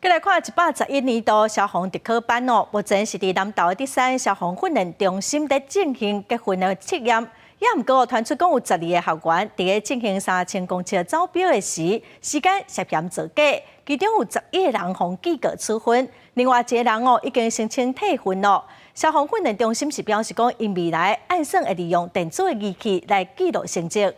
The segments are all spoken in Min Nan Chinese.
過來看111年度消防特考班哦，目前是佇南投的德山消防訓練中心咧進行結訓的測驗。也毋過傳出講有12個學員佇咧進行3000公尺走標的時，時間涉嫌造假，其中有11個人予記過處分，另外一個人哦已經申請退訓咯。消防訓練中心是表示講，𪜶未來按算會利用電子的儀器來記錄成績。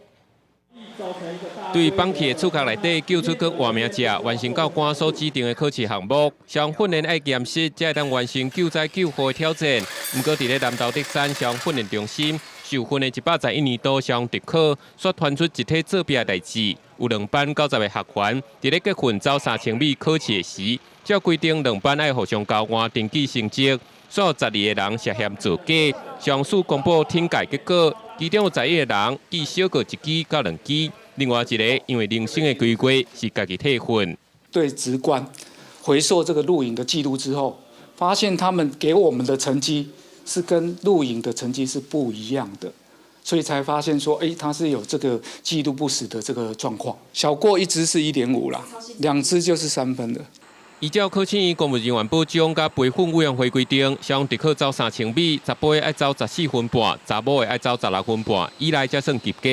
對放棄的厝殼內底救出閣活命者，完成教官所指定的考試項目。消防訓練愛嚴實，才會當完成救災救護的挑戰。毋過，佇咧南投德山消防訓練中心受訓的111年度消防特考，煞傳出集體作弊的代誌。有兩班90個學員，佇咧結訓走3000米考試的時，照規定兩班愛互相交換登記成績，煞有12個人涉嫌造假。消防署公布懲戒結果，其中有11個人記小過一支到兩支，另外一個因為人生的規劃是家己退訓。對職官回溯這個錄影的記錄之後，發現他們給我們的成績是跟錄影的成績是不一樣的，所以才發現說，哎，他是有這個記錄不實的這個狀況。小過一支是1.5啦，兩支就是3分的。依照考試院公務人員保障佮培訓委員會規定，消防特考走3000米，查埔的愛走14分半，查某的愛走16分半，以內才算及格。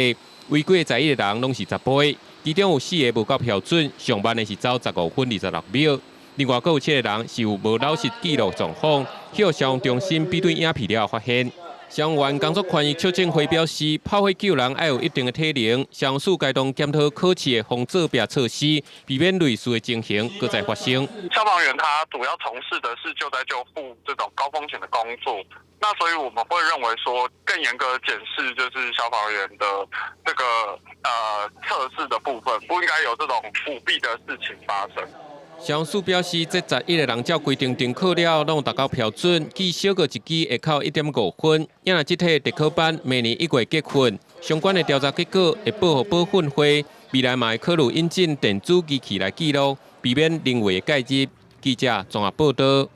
違規的11個人攏是查埔的，其中有四个無夠標準，上慢的是走15分26秒。另外，閣有七個人是有無老實記錄狀況，去消防中心比對影片了後發現。消防員工作權益促進會表示，炮火救人愛有一定的體能，消防署該當檢討考試的防作弊措施，避免類似的情形閣再發生。消防員他主要從事的是救災救護這種高風險的工作，那所以我們會認為說，更嚴格檢視就是消防員的這個測試的部分，不應該有這種舞弊的事情發生。消防署表示，這11個人照規定重考了，攏有達到標準，記小過一支會扣1.5分。若這體特考班明年1月結訓，相關的調查結果會報予保訓會，未來嘛會考慮引進電子機器來記錄，避免人為的介入。記者綜合報道。